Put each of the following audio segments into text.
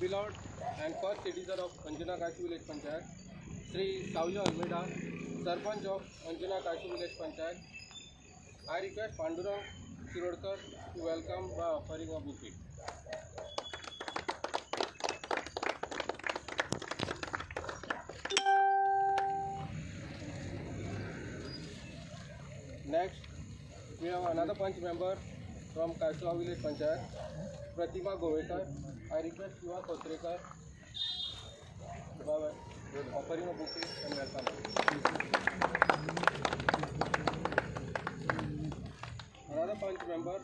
beloved and first citizen of Anjuna Kaisu Village Panchayat, Shri Savio Almeida, Sarpanch of Anjuna Kaisu Village Panchayat. I request Pandurang Shirodkar to welcome by offering a bouquet. Next, we have another Panch member from Kaisuao Village Panchayat, Pratima Govekar. I request Shiva Kotrekar by offering a bouquet and welcome. Another Panch member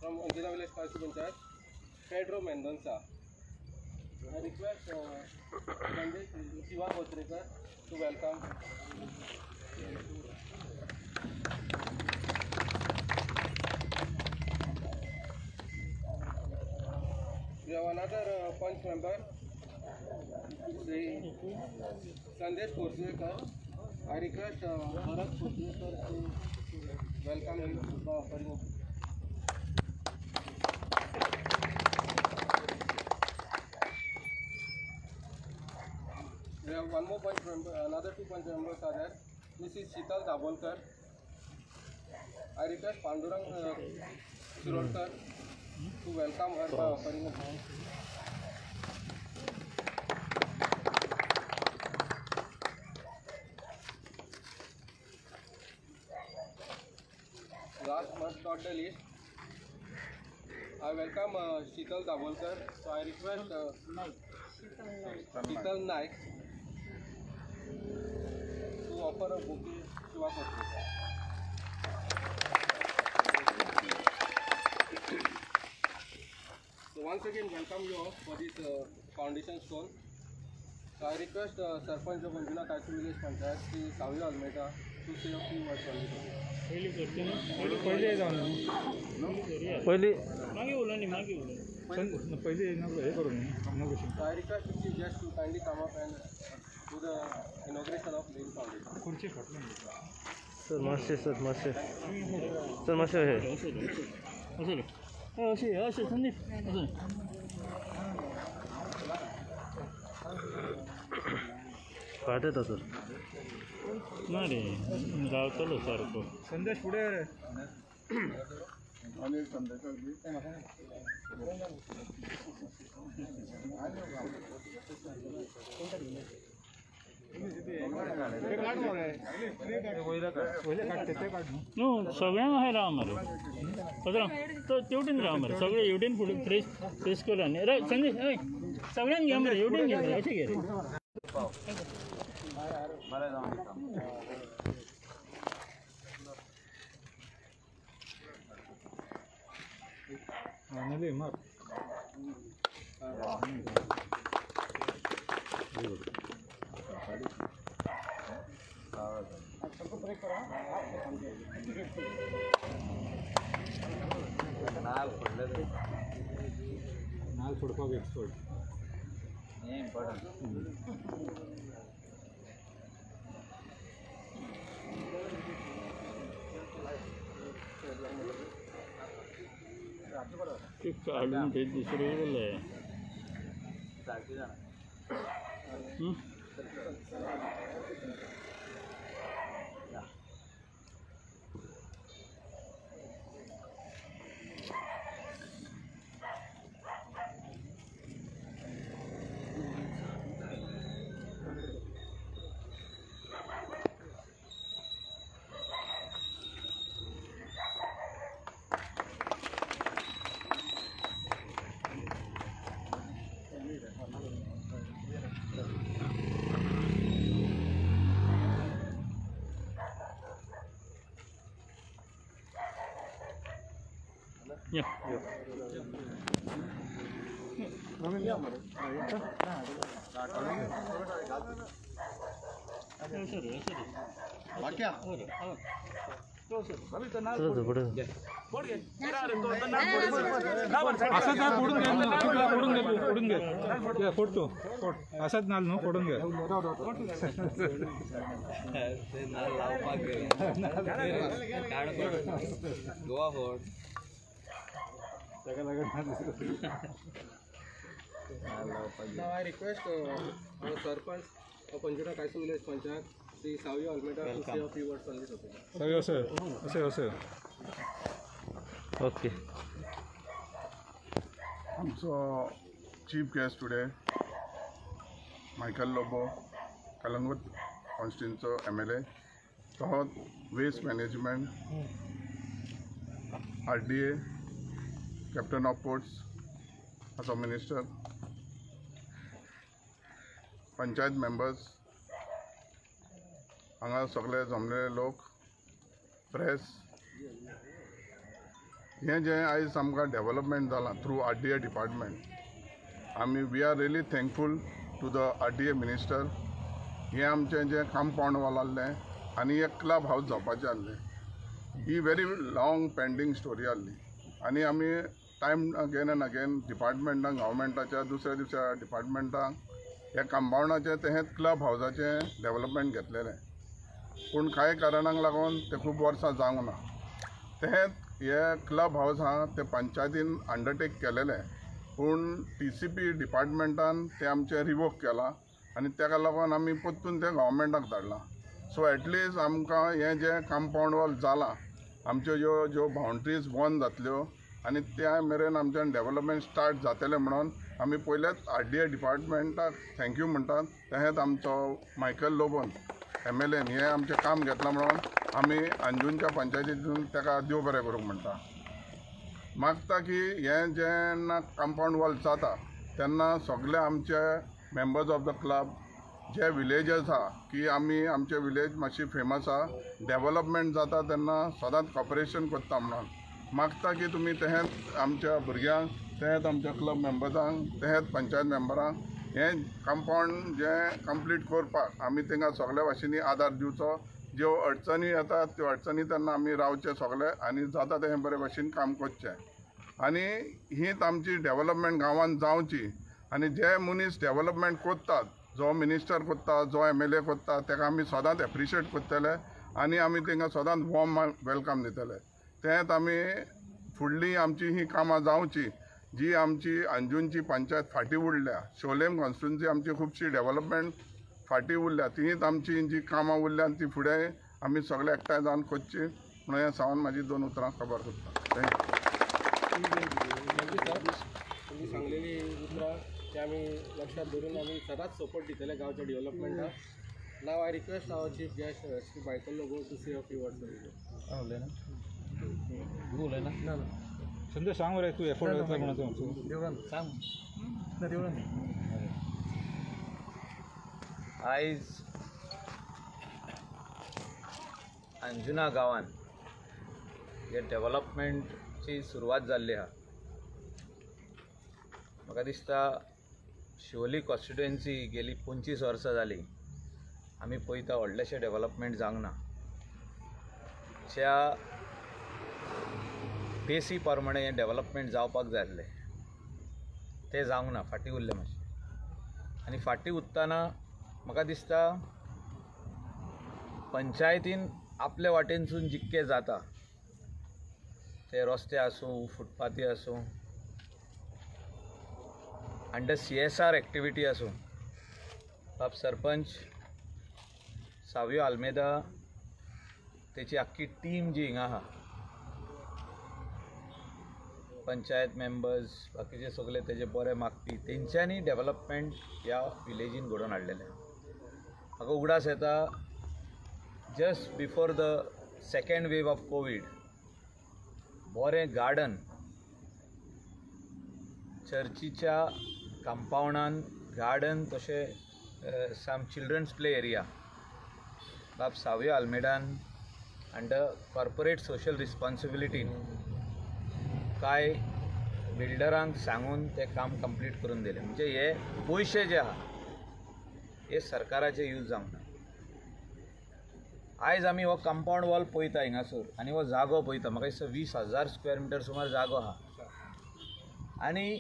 from Anjuna Village Kaisu Panchayat, Pedro Mendonca. I request Shiva Kotrekar to welcome. We have another Panch member, Shri Sandesh Korswekar. I request Bharat Korswekar to welcome him by offering a We have one more Panch member, another two Panch members are there. Mrs. Sheetal Dabolkar. I request Pandurang Shirodkar to welcome her by offering a bouquet. Last but not the least, I welcome Sheetal Dabolkar. So I request Sheetal Naik to offer a bouquet to Shiva Kotrekar. So once again, welcome you all for this foundation stone. So I request Sarpanch of Anjuna Kaisu Village Panchayat, Shri Savio Almeida, to say a few words on this. पहिले पहिले हे करू. So I request the chief guest to kindly come up and do the inauguration of laying foundation. खुर्ची फाटली sir. मातशें sir, मातशें sir, मातशें हे अशें अशें संदीप अशें फाट येता सर. ना रे, रावतलो सारको. संदेश फुडें रे. न्हू सगळ्यांक अशें राव मरे. पत्रांव तो तेवटेन राव मरे. सगळे हेवटेन फुडें फ्रेश फ्रेश करून न्ही रे संदेश. हय सगळ्यांक घे मरे, हेवटेन घे मरे, अशें घे रे. मार नाल फोडपाक एक्सपर्ट. ते काडून ते दुसरें उरलें. Yeah. असंच फोडून घे, फोडून घे, फोडून घे, फोडतो असंच नाल न्हू, फोडून घे. गोवा फोड. ताका लागून Now I request our sarpanch of Anjuna Kaisu village panchayat Shri Savio Almeida to say a few words on this occasion. Savio sir, अशें अशें. ओके. आमचो chief guest today Michael Lobo, Calangute कॉन्स्टिट्युन्सीचो MLA, तो waste management, RDA, captain of ports असो minister, panchayat members, हांगा सगळे जमलेले लोक, press. हें जें आयज आमकां डेवलपमेंट जालां थ्रू RDA department, आमी we are really thankful to the RDA minister. हें आमचें जें कंपावंड वॉल आहलें आनी एक क्लब हावज जावपाचें आहलें, ही व्हेरी लाँग पेंडींग स्टोरी आहली आनी आमी टायम अगेन एंड अगेन डिपार्टमेंटांक, गव्हर्मेंटाच्या दुसऱ्या दुसऱ्या डिपार्टमेंटांक ह्या कंपावंडाचें तशेंच क्लब हावजाचें डेवलपमेंट घेतलेलें, पूण कांय कारणांक लागून तें खूब वर्सां जावंक ना. तशेंच हे क्लब हावज आहा तें पंचायतीन अंडरटेक केलेलें, पूण TCP डिपार्टमेंटान तें आमचें रिवोक केलां आनी तेका लागून आमी परतून तें गव्हर्मेंटाक धाडलां. सो एटलिस्ट आमकां हें जें कंपावंड वॉल जालां, आमच्यो ज्यो ज्यो बावंड्रीज बंद जातल्यो आनी त्या मेरेन आमच्यान डेवलपमेंट स्टार्ट जातलें म्हणून आमी पयलेच RDA डिपार्टमेंटाक thank you म्हणटात. तशेंच आमचो मायकल लोबोन MLA हें आमचें काम घेतलां म्हणून आमी अंजुनच्या पंचायतीतून ताका देव बरें करूंक म्हणटा. मागता की हें जेन्ना कंपावंड वॉल जाता तेन्ना सगळे आमचे members of the club J villagers आहा की आमी आमचे विलेज मातशी फेमस आहा, डेवलपमेंट जाता तेन्ना सदांच कॉपरेशन करता म्हणून मागता की तुमी तशेंच आमच्या भुरग्यांक, तशेंच आमच्या क्लब मेंबर्सांक, तशेंच पंचायत मेंबरांक हें कंपावंड जें कंप्लीट करपाक आमी तांकां सगल्या भाशेंनी आदार दिवचो. ज्यो अडचणी येतात त्यो अडचणी तेन्ना आमी रावचें सगळे आनी जाता तें बरे भाशेन काम करचें आनी हीच आमची डेवलपमेंट गांवांत जावची. आनी जे मनीस डेवलपमेंट करतात, जो मिनिस्टर करता, जो MLA करता, ताका आमी सदांच एप्रिशिएट करतले आनी आमी तांकां सदांच वॉर्म welcome दितले. तेंच आमी फुडली आमची ही कामां जावची जी आमची अंजुनची पंचायत फाटीं उरल्या, शोलेम कॉन्स्टिट्युन्सी आमची खुबशी डेवलपमेंट फाटीं उरल्या, तीच आमची जी कामां उरल्या ती फुडें आमी सगळे एकठांय जावन करची म्हणून हें सांगून म्हाजी दोन उतरां खबर करता. Thank you. Thank you sir. तुमी सांगलेली उतरां ते आमी लक्षात धरून आमी सदांच सपोर्ट दितले गांवच्या डेवलपमेंटाक. Now I request our chief guest Shri Michael Lobo to say a few words. उलयना. संदेश सांग मरे, तूं एफोर्ट घेतला म्हणून. सांग. आयज अंजुना गांवान हे डेवलपमेंटची सुरवात जाल्ली आहा. म्हाका दिसता शिवोली कॉन्स्टिट्युएन्सी गेली 25 वर्सां जाली आमी पळयता व्हडलेशें डेवलपमेंट जावंक ना. ज्या बेसी प्रमाणे हें डेवलपमेंट जावपाक जाय आसलें तें जावंक ना, फाटीं उरलें मातशें. आनी फाटीं उरतना म्हाका दिसता पंचायतीन आपले वाटेनसून जितकें जाता ते रस्ते आसूं, फुटपाथी आसूं, अंडर CSR activity आसूं, बाब सरपंच सावियो आल्मेदा तेची आख्खी टीम जी हिंगा आहा, पंचायत मेंबर्स बाकीचे सगळे तेजे बरे मागपी, तेंच्यांनी डेवलपमेंट ह्या विलेजीन घडोवन हाडलेलें. म्हाका उगडास येता just before the second wave of COVID बरें गार्डन चर्चीच्या कंपावंडान गार्डन तशें सम चिल्ड्रन्स प्ले एरिया बाब सावियो आल्मेडान अंडर कॉर्पोरेट सोशल रिस्पॉन्सिबिलिटीन कांय बिल्डरांक सांगून तें काम कंप्लीट करून दिलें. म्हणजे हे पयशे जे आहा हे सरकाराचे यूज जावंक ना. आयज आमी हो कंपावंड वॉल पळयता हिंगासर आनी हो जागो पळयता, म्हाका दिसता 20,000 स्क्वेअर मिटर सुमार जागो आहा आनी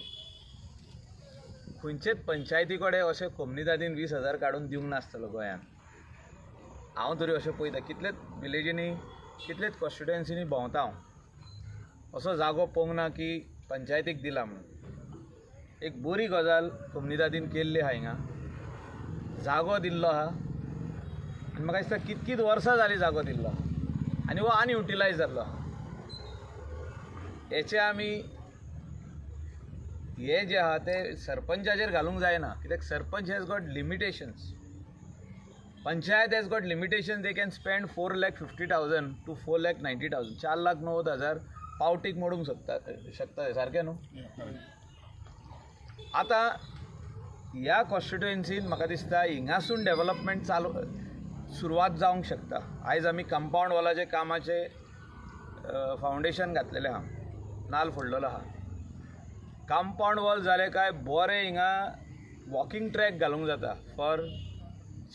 खंयचेच पंचायती कडेन अशें कोमनिदादीन 20,000 काडून दिवंक नासतलो गोंयांत. हांव तरी अशें पळयता कितलेच विलेजींनी कितलेच कॉन्स्टिट्युएन्सीनी भोंवता हांव, असो जागो पळोवंक ना की पंचायतीक दिला म्हणून. एक बरी गजाल कोमनिदादीन केल्ली आहा, हिंगा जागो दिल्लो आहा आनी म्हाका दिसता कितकीत वर्सां जालीं जागो दिल्लो आनी हो अनयुटिलायज जाल्लो आहा. हेचे आमी हे जे आहा ते सरपंचाचेर घालूंक जायना, कित्याक sarpanch has got limitations, panchayat has got limitation. They can spend 4,50,000 to 4,90,000, 4,90,000 पावटीक मोडूंक शकता सारकें न्हू. आतां ह्या कॉन्स्टिट्युएन्सीन म्हाका दिसता हिंगासून डेवलपमेंट चालू सुरवात जावंक शकता. आयज आमी कंपावंड वॉलाचे कामाचें फावंडेशन घातलेलें आहा, नाल फोडलेलो आहा. कंपावंड वॉल जालें काय बरें हिंगा वॉकिंग ट्रॅक घालूंक जाता फॉर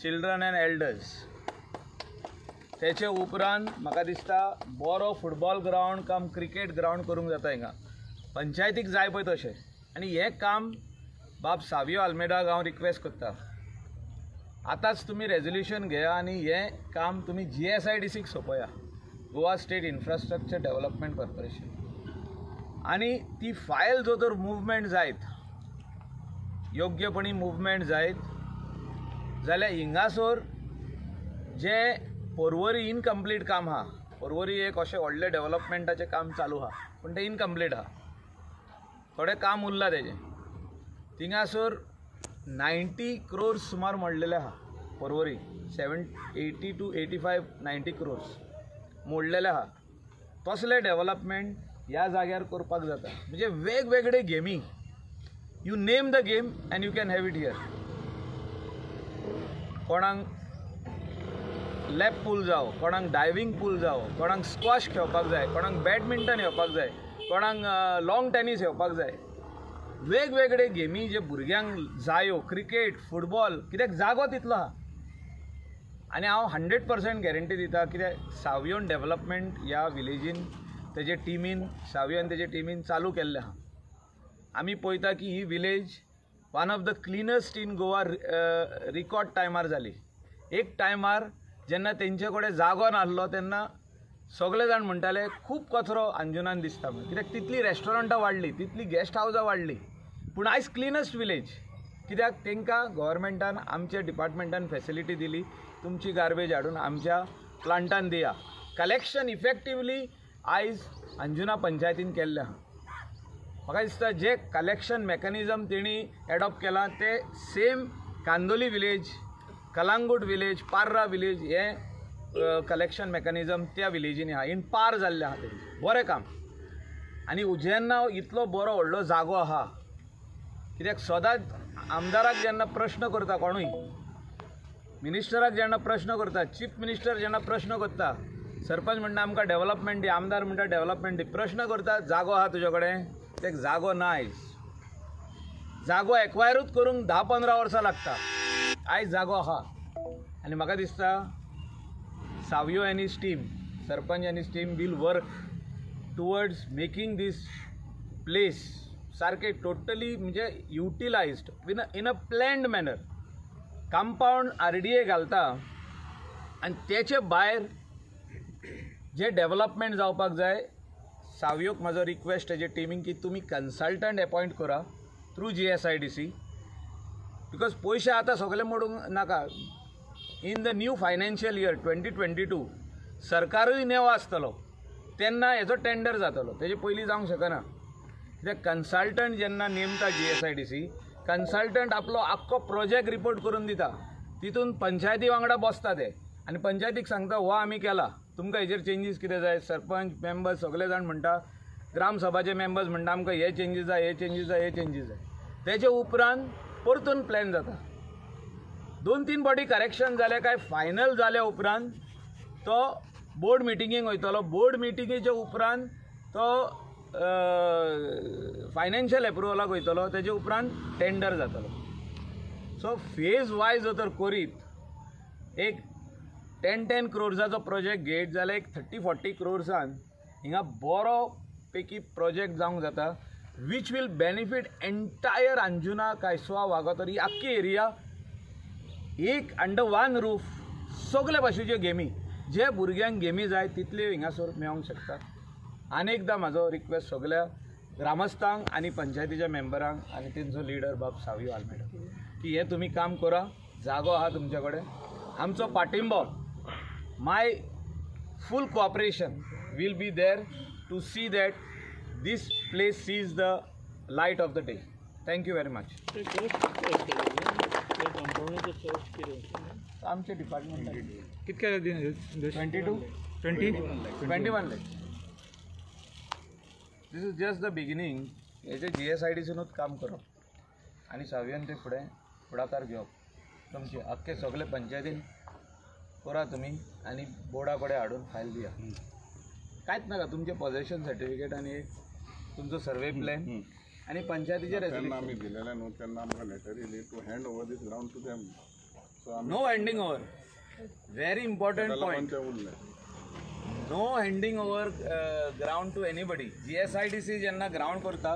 चिल्ड्रन एंड एल्डर्स. तेचे उपरांत म्हाका दिसता बरो football ground cum cricket ground करूंक जाता हिंगा, पंचायतीक जाय पळय तशें. आनी हें काम बाब सावियो आल्मेडाक हांव रिक्वेस्ट करता, आतांच तुमी रेजोल्युशन घेया आनी हें काम तुमी GSIDCक सोंपया, Goa state infrastructure development corporation. आनी ती फायल जो तर मुवमेंट जायत, योग्यपणी मुवमेंट जायत जाल्यार हिंगासर जे पोरवरी इनकम्प्लीट काम आहा, पोरवरी एक अशें व्हडलें डेवलपमेंटाचें काम चालू आहा पूण तें इनकम्प्लीट आहा, थोडें काम उरलां तेजें. थिंगासर 90 क्रोर्स सुमार मोडलेले आहा, पोरवरी 80 to 85 90 crores मोडलेले आहा. तसलें डेवलपमेंट ह्या जाग्यार करपाक जाता, म्हणजे वेगवेगळे गेमी, you name the game and you can have it here. कोणाक लॅप पूल जावं, कोणाक डायवींग पूल जावं, कोणाक स्क्वॉश खेळपाक जाय, कोणाक बॅडमिंटन खेळपाक जाय, कोणाक लॉंग टेनीस खेळपाक जाय, वेगवेगळे गेमी जे भुरग्यांक जायो, क्रिकेट, फुटबॉल, कित्याक जागो तितलो आहा. आनी हांव 100% गॅरंटी दिता कित्याक सावियोन डेवलपमेंट ह्या विलेजीन तेजे टिमीन, सावियोन तेजे टिमीन चालू केल्लें आहा. आमी पळयता की ही village one of the cleanest in Goa record टायमार जाली. एक टायमार जेन्ना तेंचे कडेन जागो नासलो तेन्ना सगळे जाण म्हणटाले खूब कचरो अंजुनान दिसता म्हणून, कित्याक तितली रेस्टॉरंटां वाडली, तितली गेस्ट हावजां वाडली, पूण आयज क्लिनस्ट विलेज कित्याक तांकां गव्हर्मेंटान आमच्या डिपार्टमेंटान फेसिलिटी दिली, तुमची गार्बेज हाडून आमच्या प्लांटान दिया. कलेक्शन इफेक्टिवली आयज अंजुना पंचायतीन केल्लें आहा. म्हाका दिसता जे कलेक्शन मॅकनिजम तेणी एडॉप्ट केलां ते same Candolim village, Calangute village, Parra village हें कलेक्शन मॅकनिजम त्या विलेजींनी आहा, इन पार जाल्लें आहा तेंचें बरें काम. आनी जेन्ना इतलो बरो व्हडलो जागो आहा, कित्याक सदांच आमदाराक जेन्ना प्रश्न करता कोणूय, मिनिस्टराक जेन्ना प्रश्न करता, चीफ मिनिस्टर जेन्ना प्रश्न करता, सरपंच म्हणटा आमकां डेवलपमेंट दी, आमदार म्हणटा डेवलपमेंट दी, प्रश्न करता जागो आहा तुजे कडेन, तेक जागो ना. आयज जागो एक्वायरूच करूंक 10-15 वर्सां लागता, आयज जागो आहा. आनी म्हाका दिसता Savio and his team, sarpanch and his team will work towards making this place सारकें टोटली म्हणजे utilised in a planned manner. Compound RDA घालता आनी तेचे भायर जे डेवलपमेंट जावपाक जाय, सावियोक म्हाजो रिक्वेस्ट तेजे टिमीक की तुमी कन्सल्टंट एपॉयंट करा थ्रू GSIDC, because पयशे आतां सगळे मोडूंक नाका. In the new financial year 2022 सरकारूय नेवो आसतलो तेन्ना हेजो टेंडर जातलो, तेजे पयलीं जावंक शकना. कित्याक कन्सल्टंट जेन्ना नेमता GSIDC, consultant आपलो आख्खो प्रोजेक्ट रिपोर्ट करून दिता, तितून पंचायती वांगडा बसता ते आनी पंचायतीक सांगता हो आमी केला, तुमकां हेजेर चेंजीस कितें जाय. सरपंच मेंबर्स सगळे जाण म्हणटा, ग्रामसभाचे मेंबर्स म्हणटा आमकां हे चेंजीस जाय, हे चेंजीस जाय, हे चेंजीस जाय. तेजे उपरांत परतून प्लॅन जाता, 2-3 बॉडी करेक्शन जालें काय फायनल जाल्या उपरांत तो बोर्ड मिटिंगेक वयतलो, बोर्ड मिटिंगेच्या उपरांत तो फायनान्शियल एप्रुवलाक वयतलो, तेजे उपरांत टेंडर जातलो. सो फेज वायज जर तर करीत एक 10-10 क्रोर्साचो प्रोजेक्ट घेत जाल्यार एक 30-40 क्रोर्सान हिंगा बरो पैकी प्रोजेक्ट जावंक जाता, which will benefit entire Anjuna, Cansaulim, Vagator ही आख्खी एरिया एक अंडर वन रूफ सगळे भाशेच्यो गेमी, जे भुरग्यांक गेमी जाय तितल्यो हिंगासर मेळोंक शकता. आनी एकदां म्हाजो रिक्वेस्ट सगळ्या ग्रामस्थांक आनी पंचायतीच्या मेंबरांक आनी तेंचो लिडर बाब सावियो आल्मेडा की हें तुमी काम करा, जागो आहा तुमचे कडेन, आमचो पाठिंबो, my full cooperation will be there to see that this place sees the light of the day. Thank you very much. आमचे डिपार्टमेंट कितके 22 20 21 lakhs. This is just the beginning. हेजे GSIDCनूच काम करप आनी सावियान ते फुडें फुडाकार घेवप. तुमचे आख्खे सगळे पंचायतीन करा तुमी आनी बोर्डा कडेन हाडून फायल दिया. कांयच नाका, तुमचें पॉझेशन सर्टिफिकेट आनी एक तुमचो सर्वे प्लॅन आनी पंचायतीचें तेन्ना आमी रेजोल्युशन. दिलेलें न्हू तेन्ना आमकां लेटर येयली to hand over this ground to them. So आमी no handing over, very important ताका लागून पॉयंट. तें उरलें. No handing over ground to anybody. GSIDC जेन्ना ग्रावंड करता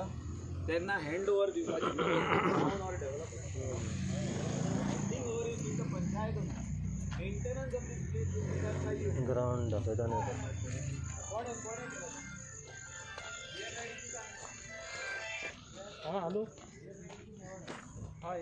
तेन्ना हँड ओवर दिवपाची ground or development. Handing over is with the panchayat. Maintenance of this place will be done by you. Ground दाखयता न्ही. हां हॅलो हां.